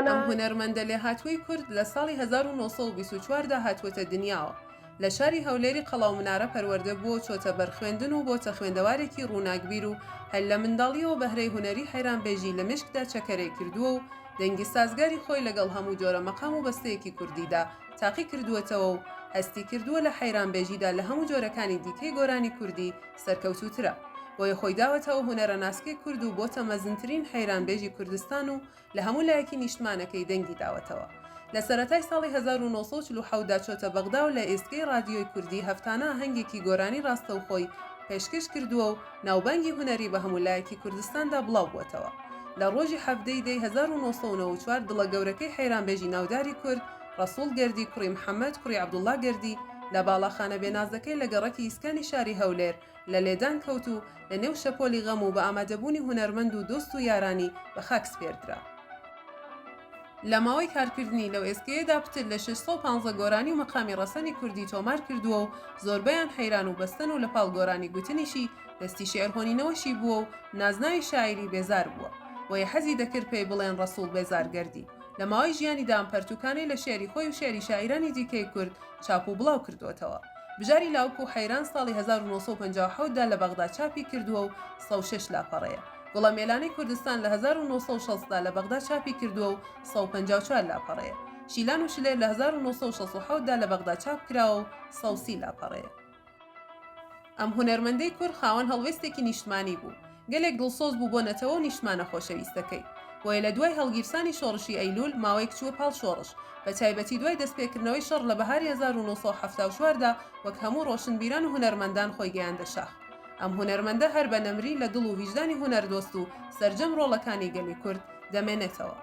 ئەم هونەرمەندە لێهاتووەی کورد لە ساڵی 1924 دا هاتووەتە دنیاوە. لە شاری هەولێری قەڵا و منارە پەروەردە بووە و چۆتە بەر خوێندن و بۆتە خوێندەوارێکی ڕووناکبیر و هەر لە منداڵییەوە بەهرەی هونەری حەیرانبێژی لە مێشکدا چەکەرەی کردووە و دەنگی سازگاری خۆی لەگەڵ هەموو جۆرە مەقام و بەستەیەکی کوردیدا تاقی کردووەتەوە و هەستی کردووە لە حەیرانبێژیدا لە هەموو جۆرەکانی دیکەی گۆرانی کوردی سەرکەوتووترە بۆیە خۆی داوەتە ئەو هونەرە ناسکەی کورد و بۆتە مەزنترین حەیرانبێژی کوردستان و لە هەموو لایەکی نیشتمانەکەی دەنگی داوەتەوە. لە سەرەتای ساڵی 1947 دا چۆتە بەغدا و لە ئێستگەی ڕادیۆی کوردی هەفتانە ئاهەنگێکی گۆرانی ڕاستەوخۆی پێشکەش کردووە و ناوبانگی هونەری بە هەموو لایەکی کوردستاندا بڵاو بووەتەوە. لە ڕۆژی 17 ی دەی 1994 دڵە گەورەکەی حەیرانبێژی ناوداری کورد ڕەسووڵ گەردی کوڕی محەمەد کوڕی عەبدوڵڵا گەردی لە باڵاخانە بێنازەکەی لە گەڕەکی ئیسکانی شاری هەولێر لە لێدان کەوت و لە نێو شەپۆلی غەم و بە ئامادەبوونی هونەرمەند و دۆست و یارانی بە خاک سپێردرا. لە ماوەی کارکردنی لەو ئێستگەیەدا پتر لە 615 گۆرانی و مەقامی ڕەسەنی کوردی تۆمار کردووە و زۆربەیان حەیران و بەستەن و لە پاڵ گۆرانی گوتنیشی دەستی شیعر هۆنینەوەشی بووە و نازناوی شاعیری بێزار بووە بۆیە حەزی دەکرد پێی بڵێن ڕەسووڵ بێزار گەردی. لە ماوەی ژیانیدا ئەم پەرتووکانەی لە شیعری خۆی و شیعری شاعیرانی دیکەی کورد چاپ و بڵاو کردووەتەوە. بژاری لاوک و حەیران ساڵی 1957 دا لە بەغدا چاپی کردووە و 106 لاپەڕەیە. گوڵە مێلانەی کوردستان لە 1960 دا لە بەغدا چاپی کردووە و 154 لاپەڕەیە. شیلان و شلێر لە 1967 دا لە بەغدا چاپ کراوە و 130 لاپەڕەیە. ئەم هونەرمەندەی کورد خاوەن هەڵوێستێکی نیشتمانی بوو، گەلێک دڵسۆز بوو بۆ نەتەوە و نیشتمانە خۆشەویستەکەی. بۆیە لە دوای هەڵگیرسانی شۆڕشی ئەیلوول ماوەیەک چووە پاڵ شۆڕش، بە تایبەتی دوای دەستپێکردنەوەی شەڕ لە بەهاری 1974 دا وەک هەموو ڕۆشنبیران و هونەرمەندان خۆی گەیاندە شاخ. ئەم هونەرمەندە هەر بە نەمری لە دڵ و ویژدانی هونەردۆست و سەرجەم ڕۆڵەکانی گەلی کورد دەمێنێتەوە.